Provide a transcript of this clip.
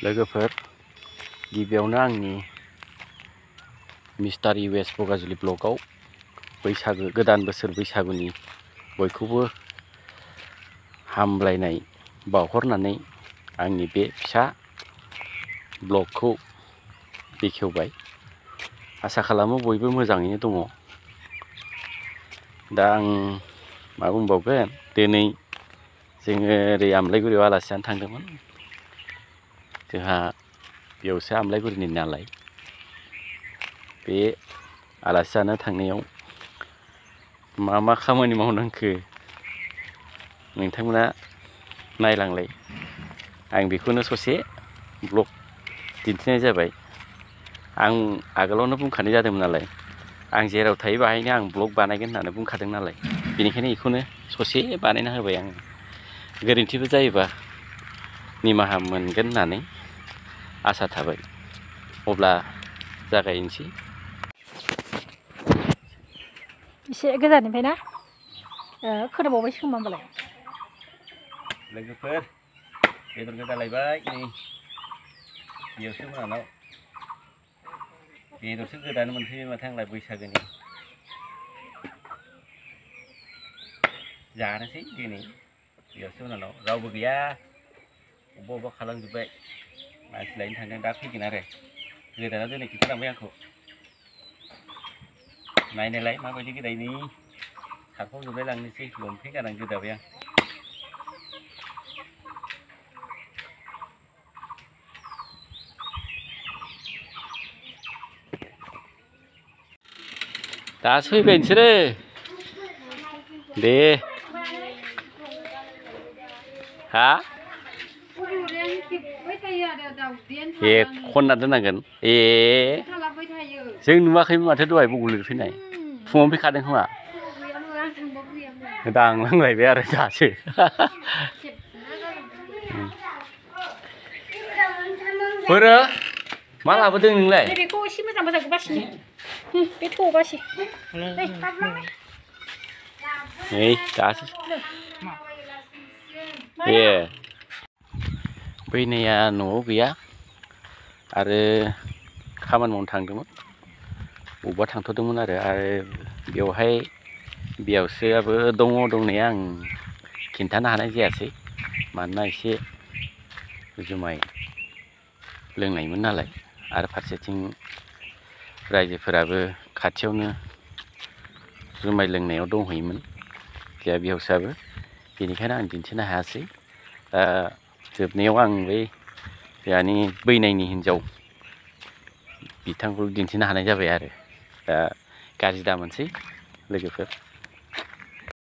लोगोफोर गिबियावनो आंनि मिस्टार इउएस बगाजुलि ब्लगाव बैसागो गोदान बोसोर बैसागुनि बयखौबो हामलायनाय बावहरनानै आंनि बे फिसा ब्लगखौ बेखेवबाय। आसा खालामो बयबो मोजाङैनो दङ। दा आं मा बुंबावगोन, दिनै जोङो ओरै आमलायगुरियाव आलासि जानो थांदोंमोन। जोंहा बेयावसो आमलायगुरिनि नालाय, बे आलासि जानो थांनायाव मा खामानि मावनांखो नोंथांमोना नायलांलाय। आं बेखौनो ससे ब्लग दिन्थिनाय जाबाय। आं आगोलावनो बुंखानाय जादोंमोन नालाय, आं जेराव थायो बाहायनो आं ब्लग बानायगोन होननानै बुंखादों नालाय, बेनिखायनो बेखौनो ससे बानायना होबाय आं। गोरोन्थिबो जायोबा निमाहा मोनगोन होननानै आसा थाबाय। अब्ला जागायनोसै। एसे गोजाननिफ्राय ना खोनाबावबायसो खोमा होमबालाय। लोगोफोर बेदर गोदालायबाय, नै बेयावसो मोनानाव बेदरसो गोदानो मोनफैबाय माथो आंलाय बैसागोनि। जानोसै दिनै बेयावसो मोनानाव रावबो गैया, अबेबा खालामजोब्बाय। मानसि लायनो थांदों, दा फैगोन आरो। गोदाना दिनै खिन्थालांबाय आंखौ। नायनायलाय माबायदि गोदायो, नै सारफावजोबलाय लांनोसै। लंपेन्ट गाननानै गोदाबाय आं। दासो फैबाय नोंसोरो? दे हा ए खनना दोननांगोन। ए जों नुवाखैमोन माथो दहाय बगल फैनाय। फुङावनो फैखादों खोमा। दांलांलायबाय आरो दासो। बोरो मा लाबोदों नोंलाय? बेखौ एसे मोजां मोजांखौ बासिनि। बे थौआव बासि। नै दासो ए बैनाया न'आव गैया आरो खामानि मावनो थांदोंमोन। बबावबा थांथ'दोंमोन आरो बेयावसोआबो दङ दंनाया, आं खिन्थानो हानाय जायासै। मानोना एसे जुमाय लोंनायमोन नालाय, आरो फारसेथिं रायजोफोराबो खाथियावनो जुमाय लोंनायाव दंहैयोमोन जोंहा बिहावजोआबो। बेनिखायनो आं दिन्थिनो हायासै। जोबनायाव आं बै जोंहानि बैनायनि हिन्जाव बिथांखौ दिन्थिनो हानाय जाबाय आरो। दा गाज्रि दामोनसै लोगोफोर।